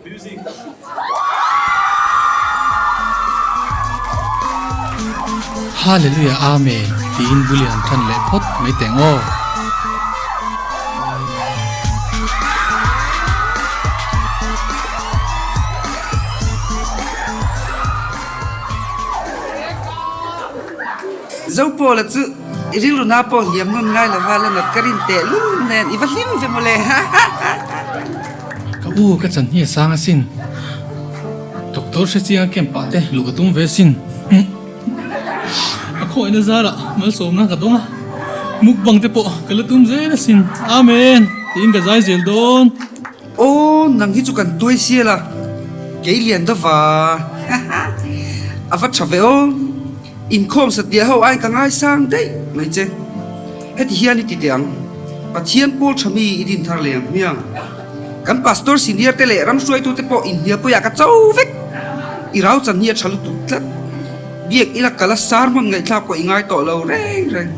Music. Hallelujah Amen tiin bul i han tan leh phawt mai teng aw. Zopawla chu i rilru na pawh hliam nawn ngai lova la nat ka rin teh lul nen i va hlim ve mawle ha ha ha. Ka u ka chan hi a sang asin. Doctor hre chiang a camp pah te luh ka tum ve asin. A khawihna zarah malsawmna ka dawng a, mukbang te pawh ka la tum zel asin. Amen! Tiin ka zai zel dawn. Aw nang hi chu kan tuai sial a, kei lian dava a va tha ve aw. Inkhawm satliah ho aiin ka ngaisang daih mai che. Heti hian i ti teh ang, Pathian pawl tha mi i din thar leh ang hmiang. Kan pastor senior te leh ram hruaitute pawh inhnialpuiah ka cho vek. I rau chan hi a tha lutuk tlat. Biak ila kala sermon ngaihthlak pawh i ngai tawh lo reng reng.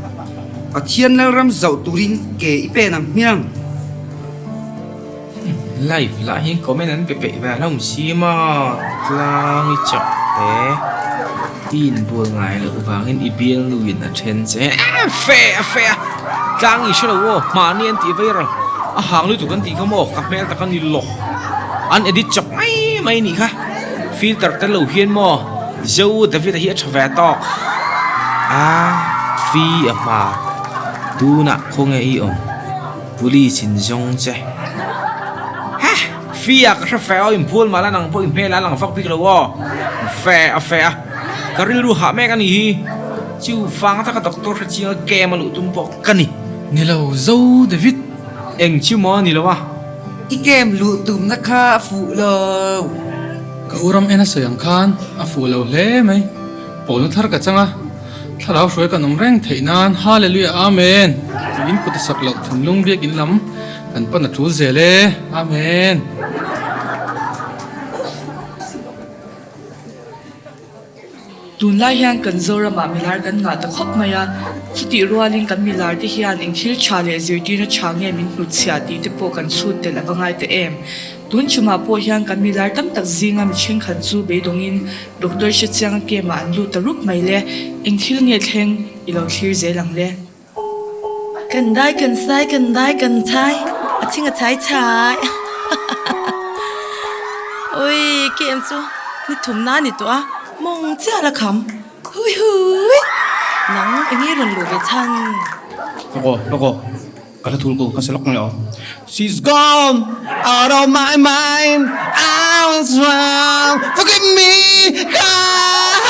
Pathian Lalram zauh turin ke i pen ang hmiang. Live lah hi comment an pe peih ve hlawm si maw tlang i chak te i inbual ngai loh vangin i bialnu in a then che a fe a fe a tlang i hrelo aw mahni an tih vei ral a hang lutuk an tih kha maw ka hmel tak a ni lo an edit chawp mai mai nih kha filter tel lo hian maw Zo David a hi a tha ve tawk a fi a hma tunah khawnge i awm. Police in zawng che. Ha! Fee ah ka hre fe aw, inbual mah la nang pawh i hmel a lang vak bik lo aw. Fe a fe a, ka rilru hah mek a ni hi. Chu vang taka doctor hre chiang a game a luh tum pawh ka ni. Ni lo zo David. Eng chu maw ni lo a. I game luh tumna kha a fuh lo. Ka u ram en a sawi ang khan a fuh lo hle mai. Pawlna thar ka chang a. Thlarau hruai kan awm reng theih nan Hallelujah Amen tiin kut a sak loh thinlung biakin lam kan pan a tul zel e Amen. Tunlai hian kan Zoramah milar kan ngah ta khawp mai a, chutih rualin kan milar te hian eng thil tha leh zirtirna tha nge min hnutchhiah tih te pawh kan chhut tel a va ngai ta em. Tun chumah pawh hian kan milar tam tak zinga mi thenkhat chu beidawngin Doctor hrechiang a kem ah an lut ta rup mai le, eng thil nge thleng i lo thlir zel ang le. Kan dai kan sai kan dai kan chai a chhing a chhai chhai Oi kem chu ni thum na ni tawh a mawng chiah la kham hui hui nang enge rawn luh ve chhan. Lawk aw lawk aw. Ka hla thul ko ka se lawk ngai aw. She's gone out of my mind I was wrong forgive me God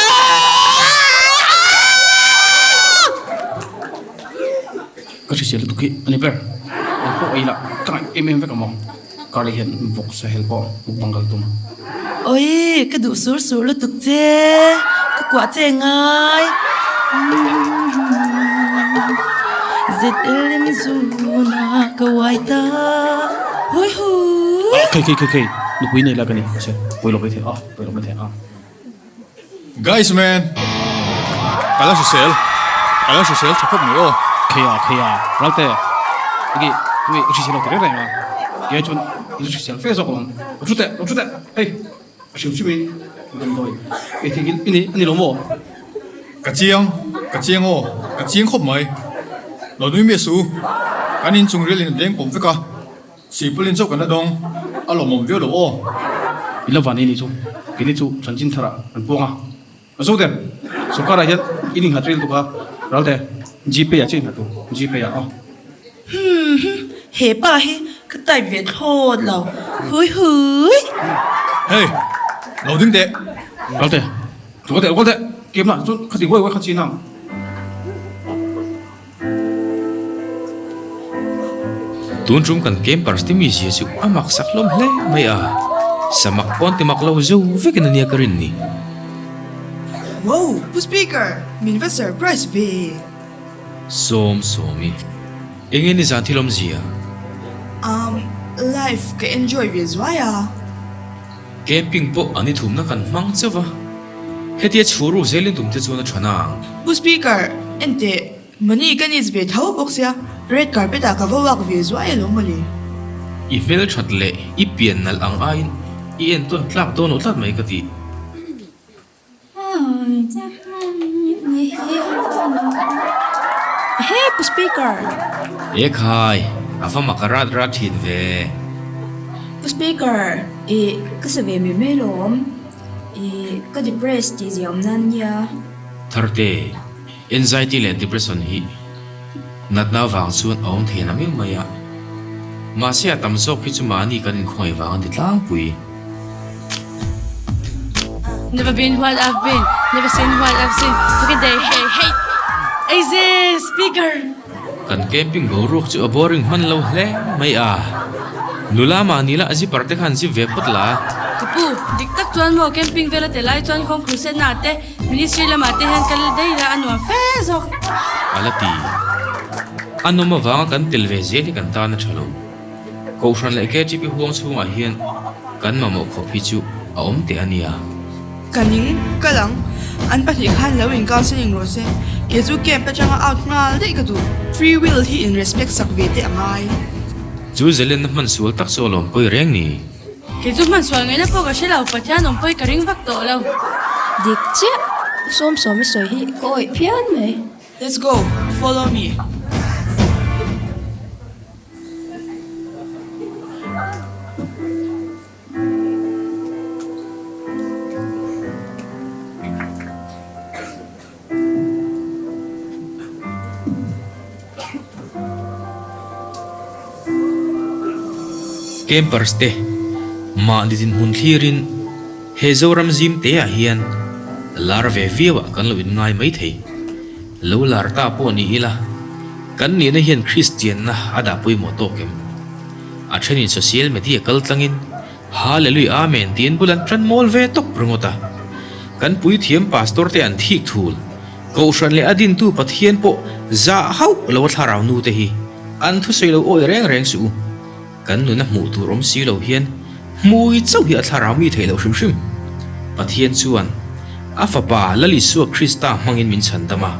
Ka hrisel lutuk hi a ni ber. Eng pawh ei lah ka ngaih em em vek ang maw. Kar leh hian vawk sahel pawh mukbang kal tum. Oi ka duh sur sur lutuk che ka kuah che ngai ZLM zuna ka uai ta hui hui. Khei khei khei khei nupui nei la ka ni se pawi lawk mai thei a pawi lawk mai thei a. Guys man ka la hrisel ka la hrisel tha khawp mai aw. Kheia kheia Ralte enge enge i hrisel lo ti reng reng a kei chuan i hrisel fe zawk alawm lo thu teh lo thu teh hei a hrim hrim in damdawi ei thei i ni a ni lo maw. Ka chiang ka chiang aw ka chiang khawp mai lo nui miah suh u kan inchung rial in a deng pawm vek a. Sipalin chauh kan la dawng, a lawmawm viau lo aw. I la van ei ni chu, keini chu chanchin tharah kan puang a. A zo der, sawrkarah hian in innghat ril tuk a, Ralte, Gpay ah chiah innghat tur, Gpay ah aw. Humm hum, he pa hi ka type ve thlawt lo, hui hui. Hey, lo ding teh. Ralte, lo kal teh, lo kal teh, kemah chuan khati huai huai kha chin ang. Tun tum kan campers te mizia chu a mak sak hlawm hle mai a, samak pawn ti mak lo zo vekin ania ka rin ni. Wow! Pu Speaker, min va surprise ve! Sawm sawmi, enge nizan thil awmzia? Um, life ka enjoy ve zuai a. Camping pawh an i thumna kan hmang chauh va, hetia chhu ruk zelin tum te chuan a tha nang. Pu Speaker, enteh, money ka needs ve tho bawk sia, red carpet ah ka va walk ve zuai alawm mawle. I hmelthat leh i pian nalh ang aiin. I entawn tlak dawn loh tlat mai ka ti. He Pu Speaker! E khai, a va mak a rat rat thin ve. Pu Speaker, i ka sa ve mai mai lawm. I ka depress tih zia awm nan nia. Tharte, anxiety leh depression hi natna vang chuan a awm thei na meuh mai a. Mahse a tam zawk hi chu mahni kan inkhawngaih vang a ni tlangpui. Never been what I've been, never seen what I've seen, how can they hey hey Aize speaker. Kan camping boruak chu a boring hman lo hle mai a, nula mahni lah zipper te khan zip ve phawt la. Ka pu, dik tak chuan maw camping vel a tel ai chuan home crusade na ah te ministry lamah te hian kal daih la a nuam fe zawk. A la ti. A nawm avanga kan tel ve zel hi kan tan a tha lo. Kohhran leh KTP huang chhungah hian kan mamawh khawp hi chu a awm teh a nia. Ka ning kal ang, an pahnih khan lo in counselling rawh se, kei chu camp atanga out nghal daih ka duh. Free will hi in respect sak ve teh a ngai. Chu zalenna hman sual tak chu a lawm pawi reng ni. Kei chu hman sual ngaihna pawh ka hre lo, Pathian awm pawi ka ring vak tawh lo. Dik chiah, Sawmsawm i sawi hi ka awih phian mai. Let's go, follow me. Campers te mahni dinhmun thlirin he Zoram zim te ah hian lar ve viau ah kan lo inngai mai thei. Lo lar ta pawh ni ila, kan nihna hian Kristianna a dah pawimawh tawk em? A thenin social media kal tlangin Hallelujah Amen tiin bul an tan mawl ve tawp ringawt a. Kan puithiam pastor te an thik thul, Kohhran leh a dintu Pathian pawh zah hauh lo a thlarau nu te hi an thusawi lo awi reng reng suh u. Kan nuna hmuh tur awm si lo hian hmui chauh hi a thlarau mi theih loh hrim hrim. Pathian chuan a Fapa Lal Isua Krista hmangin min chhan dam a,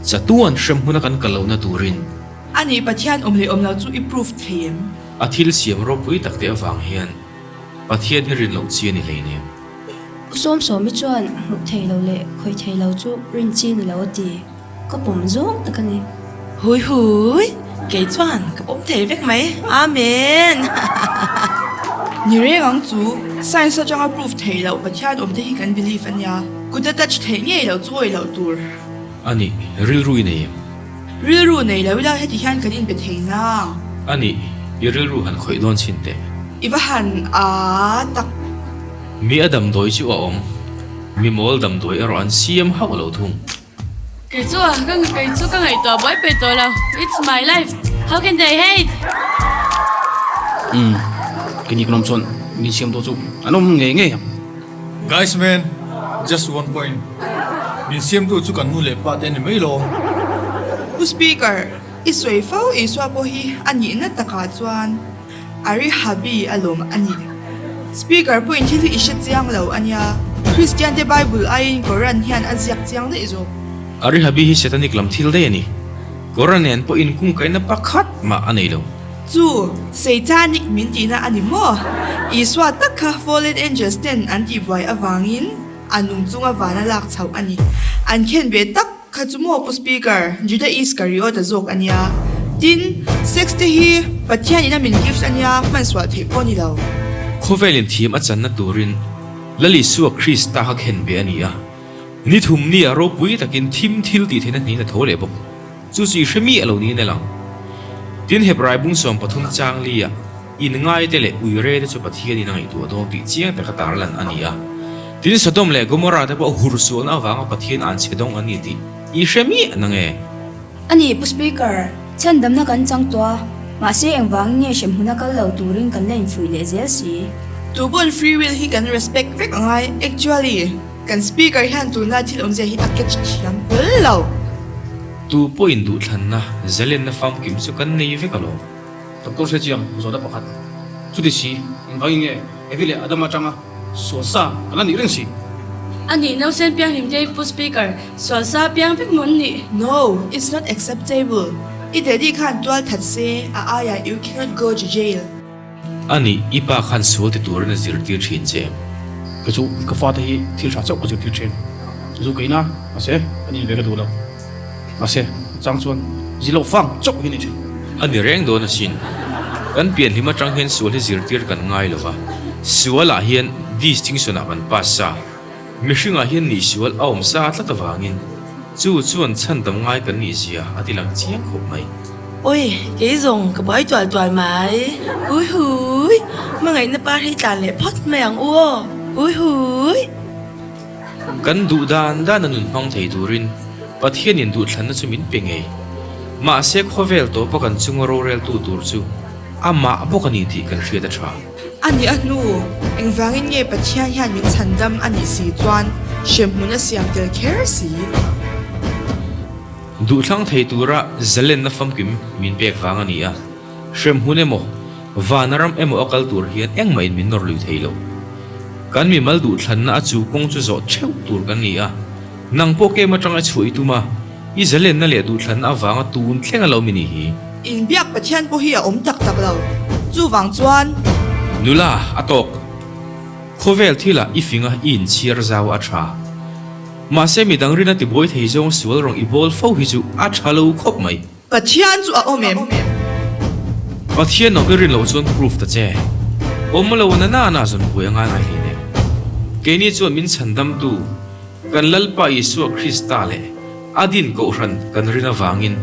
chatuan hrem huna kan kal lohna turin. A nih Pathian awm leh awm lo chu i proof thei em? A thil siam ropui tak te avang hian Pathian hi rin loh chi a ni hleinem. U Sawmsawmi chuan hmuh thei lo leh khawih thei lo chu rin chi ni lo a ti. Ka pawm zawng tak a ni. Hui hui, kei chuan ka pawm thei vek mai. Amen! Ni reng ang chu, science atanga proof theih loh Pathian awm te hi kan believe a nia. Kut a touch theih ngei loh chu awih loh tur. A nih, rilru i nei em? Rilru nei lo ila heti hian kan inbe thei nang. A nih, i rilru han khawih dawn chhin teh. I va han a tak. Mi a damdawi chu a awm, mi mawl damdawi erawh an siam hauh lo thung. Kei chu a, ka kei chu ka ngaihtuah buai peih tawh lo, it's my life, how can they hate? Umm, keini kan awm chuan min siam dawn chu an awm ngei ngei ang. Guys man, just one point, min siamtu chu kan nu leh pa te a ni mai lo. Pu Speaker, i sawi fo Isua pawh hi a nihna takah chuan Ari Habi a lawm a ni. Speaker pawhin thil hi i hre chiang lo a nia. Kristian te Bible aiin Koran hian a ziak chiang daih zawk. Ari Habi hi Satanic lam thil daih a ni. Koran nen pawhin kungkaihna pakhat mah a nei lo. Chu, Satanic min tihna a ni maw? Isua tak kha fallen angels ten an tihbuai avangin a nung chunga vana lak chhoh a ni. An khen ve tak. Kha chu maw Pu Speaker, Juda Iskariot-a zawk a nia. Tin, sex te hi Pathian ina min gift a nia, hman sual theih pawh a ni lo. Khawvelin thiam a channa turin Lal Isua Krista kha khen ve a ni a. Ni thum nia ropui takin thim thil tih theihna hnihin a tho leh bawk. Chu chu i hre miah lo niin a lang. Tin, Hebrai bung 13 chang lia Inngaite leh uire te chu Pathianin a ngaihtuah dawn tih chiang taka tarlan a ni a. Tin, Sodom leh Gomorrah te pawh hur sualna avanga Pathian an chhe dawng an ni tih i hre miah na nge? A ni, Pu Speaker, chhandamna kan chang tawh a, mahse engvangin nge hremhmuna kal lo turin kan la infuih leh zel si? Tupawn free will hi kan respect vek a ngai, actually kan speaker hian tunlai thil awmzia hi a catch thiam hlawl lo. Tu pawhin duhthlanna, zalenna famkim chu kan nei vek alawm. Doctor Hrechiang zawhna pakhat, Chuti si, engvangin nge Evi leh Adama atanga sual sa kan la nih reng si? A nih nausen piang hlim te Pu Speaker, sual sa piang vek maw an nih? No, it's not acceptable. I daddy khan tual that se, a aiah you cannot go to jail. A nih, i pa khan sual ti turin a zirtir thin che em? Kei chu ka fate hi thil tha chauh ka zirtir thin. Zu ka in a, mahse kan in ve ka duh lo. Mahse, a chang chuan zi lo fang chauh hi a ni thin. A ni reng dawn asin. Kan pianhlim atang hian sual hi zirtir kan ngai lo va, sualah hian distinction-ah kan pass a. Mihringah hian nihsual a awm sa tlat avangin chu chuan chhandam ngai kan nih zia a ti lang chiang khawp mai. Awi, kei zawng ka buai tual tual mai. Hui hui, hmangaihna par hi tlan leh phawt mai ang u aw. Hui hui. Kan duh dan dan a nun hmang thei turin Pathianin duhthlanna chu min pe ngei. Mahse khawvel tawpa kan chunga roreltu tur chu amah bawk a ni tih kan hriat a tha. A nih a hnu, engvangin nge Pathian hian min chhandam a nih si chuan hremhmun a siam tel kher si? Duhthlang thei tura zalenna famkim min pek vang a ni a, hremhmun emaw, vana ram emaw a kal tur hian engmahin min nawr lui thei lo. Kan mimal duhthlanna a chu kawng chu zawh theuh tur kan ni a, nang pawh kem atanga i chhuah i tum a, I zalenna leh duhthlanna avanga tun thleng a lo mi ni hi. Inbiak Pathian pawh hi a awm tak tak lo. Chuvang chuan. Nula, a tawk. Khawvel thilah i finga i inchhiar zau a tha. Mahse midang rina tibuai thei zawng sual rawng i bawl fo hi chu a tha lo khawp mai. Pathian chu a awm em? Pathian awm i rin loh chuan proof ta che. Awm lo na na na zawn buai a ngai ngai hle nen. Keini chuan min chhandamtu Kan Lalpa Isua Krista leh a din kohhran kan rin avangin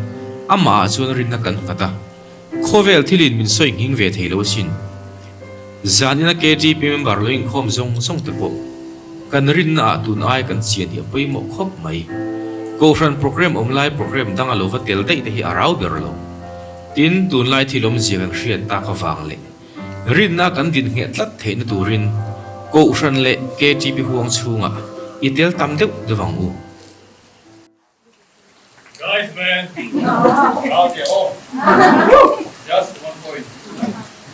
amahah chuan rinna kan nghat a, khawvel thilin min sawi nghing ve thei lo asin. Zanina KTP member lo inkhawm zawng zawng te pawh kan rinnaah tun ai kan chian hi a pawimawh khawp mai. Kohhran program awm lai program danga lo va tel daih te hi a rau ber lo. Tin, tunlai thil awmzia kan hriat tak avang leh Rinna kan din ngheh tlat theihna turin Kohhran leh KTP huang chhungah i tel tam deuh deuh ang u. Guys man, okay oh, just one point.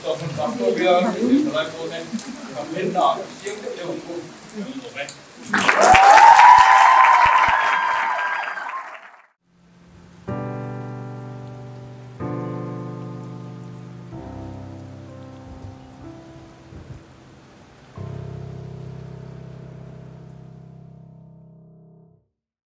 So hmun tam tawk ila Kristian thalai pawl te kan rinna ah kan chiang deuh deuh ang u, kan lawm e.